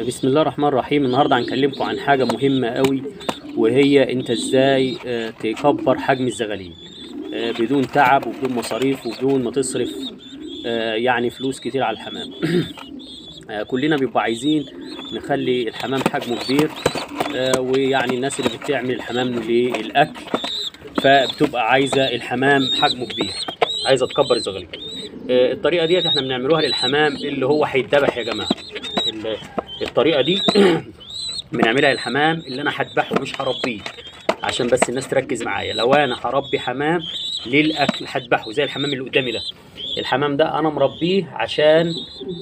بسم الله الرحمن الرحيم. النهارده هنكلمكم عن حاجة مهمة قوي، وهي انت ازاي تكبر حجم الزغاليل بدون تعب وبدون مصاريف وبدون ما تصرف يعني فلوس كتير على الحمام. كلنا بيبقى عايزين نخلي الحمام حجمه كبير، ويعني الناس اللي بتعمل الحمام للاكل فبتبقى عايزه الحمام حجمه كبير، عايزه تكبر الزغاليل. الطريقة ديت احنا بنعملوها للحمام اللي هو هيتذبح يا جماعة. الطريقة دي بنعملها للحمام اللي انا هذبحه مش هربيه، عشان بس الناس تركز معايا. لو انا هربي حمام للاكل هذبحه، زي الحمام اللي قدامي ده. الحمام ده انا مربيه عشان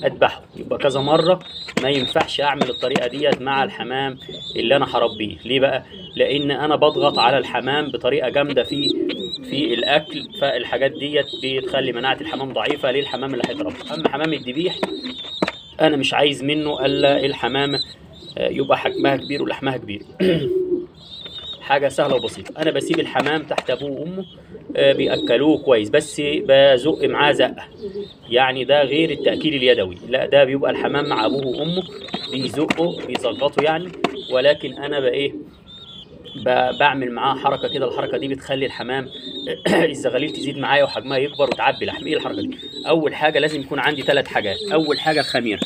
اذبحه، يبقى كذا مرة ما ينفعش اعمل الطريقة ديت مع الحمام اللي انا هربيه. ليه بقى؟ لان انا بضغط على الحمام بطريقة جامدة في الاكل، فالحاجات ديت بتخلي مناعة الحمام ضعيفة للحمام اللي هيتربى. اما حمام الذبيح انا مش عايز منه الا الحمامة يبقى حجمها كبير ولحمها كبير. حاجة سهلة وبسيطة. انا بسيب الحمام تحت ابوه وامه، بياكلوه كويس، بس بزق معاه زقه، يعني ده غير التاكيل اليدوي، لا ده بيبقى الحمام مع ابوه وامه بيزقه بيزغطه يعني، ولكن انا بايه بعمل معاه حركة كده. الحركة دي بتخلي الحمام الزغاليل تزيد معايا وحجمها يكبر وتعبي لحم. ايه الحركة دي؟ اول حاجة لازم يكون عندي 3 حاجات. اول حاجة الخميره،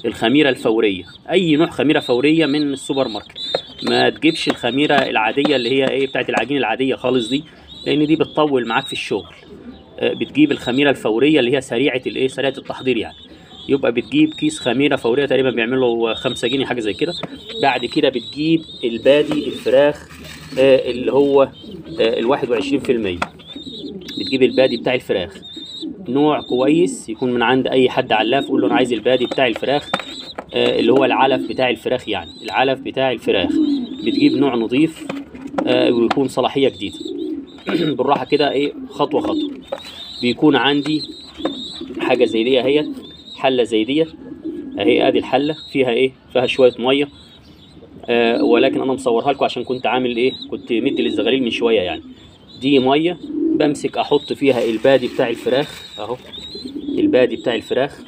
الخميره الفورية، اي نوع خميره فورية من السوبر ماركت. ما تجيبش الخميره العادية اللي هي ايه بتاعت العجين العادية خالص دي، لان دي بتطول معاك في الشغل. بتجيب الخميره الفورية اللي هي سريعة الايه، سريعة التحضير يعني. يبقى بتجيب كيس خميره فورية تقريبا بيعمل له 5 جنيه حاجة زي كده. بعد كده بتجيب البادي الفراخ اللي هو 21%، بتجيب البادي بتاع الفراخ نوع كويس، يكون من عند اي حد علاف، قول له انا عايز البادي بتاع الفراخ اللي هو العلف بتاع الفراخ، يعني العلف بتاع الفراخ. بتجيب نوع نظيف ويكون صلاحية جديدة. بالراحة كده، ايه، خطوة خطوة. بيكون عندي حاجة زي دي اهي، حله زي دي اهي، ادي الحلة فيها ايه، فيها شوية مية، ولكن انا مصورها لكم عشان كنت عامل ايه، كنت مدي للزغاليل من شوية يعني. دي مية بمسك احط فيها البادي بتاع الفراخ اهو، البادي بتاع الفراخ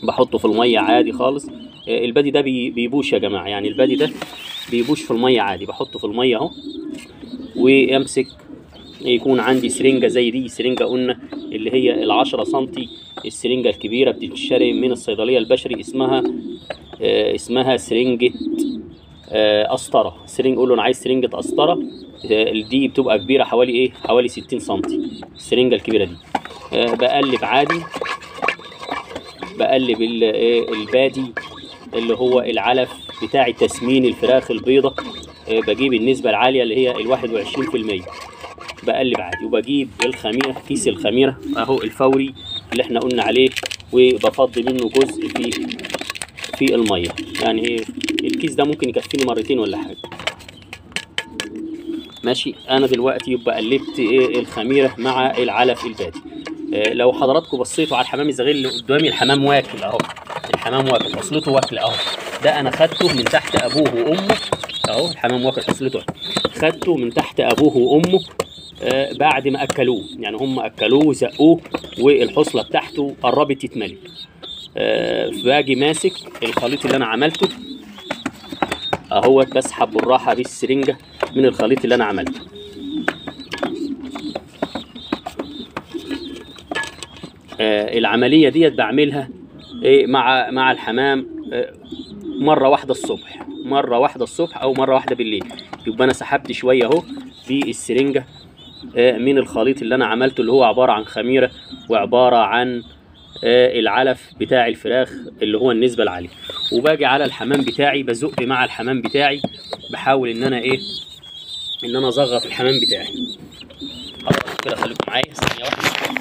بحطه في المية عادي خالص. البادي ده بيبوش يا جماعة، يعني البادي ده بيبوش في المية عادي، بحطه في المية اهو. وامسك، يكون عندي سرنجه زي دي، سرنجه قلنا اللي هي 10 سنتي، السرنجه الكبيرة بتتشري من الصيدلية البشري، اسمها سرنجه قسطره. سرنج، قول له انا عايز سرنجه قسطره، دي بتبقى كبيرة حوالي ايه، حوالي 60 سنتي السرنجه الكبيرة دي. بقلب عادي، بقلب البادي اللي هو العلف بتاع تسمين الفراخ البيضة، بجيب النسبة العالية اللي هي 21%، بقلب عادي. وبجيب الخميره، كيس الخميره اهو الفوري اللي احنا قلنا عليه، وبفضي منه جزء في المية. يعني ايه الكيس ده ممكن يكفيني مرتين ولا حاجة. ماشي، انا دلوقتي يبقى قلبت ايه الخميره مع العلف البادي. لو حضراتكم بصيتوا على الحمام الزغير اللي قدامي، الحمام واكل اهو، الحمام واكل، حصلته واكله اهو. ده انا خدته من تحت ابوه وامه اهو، الحمام واكل حصلته، خدته من تحت ابوه وامه بعد ما اكلوه، يعني هم اكلوه وزقوه والحصله بتاعته قربت تتملي. باجي ماسك الخليط اللي انا عملته اهوت، بسحب بالراحة بالسرنجه من الخليط اللي انا عملته. العملية ديت بعملها ايه مع الحمام مرة واحدة الصبح، مرة واحدة الصبح او مرة واحدة بالليل. يبقى انا سحبت شوية اهو بالسرنجه من الخليط اللي انا عملته، اللي هو عبارة عن خميره وعبارة عن العلف بتاع الفراخ اللي هو النسبة العالية. وباجي على الحمام بتاعي، بزق مع الحمام بتاعي، بحاول ان انا ايه، ان انا ازغط الحمام بتاعي. خلاص كده، خليكم معايا ثانية واحدة.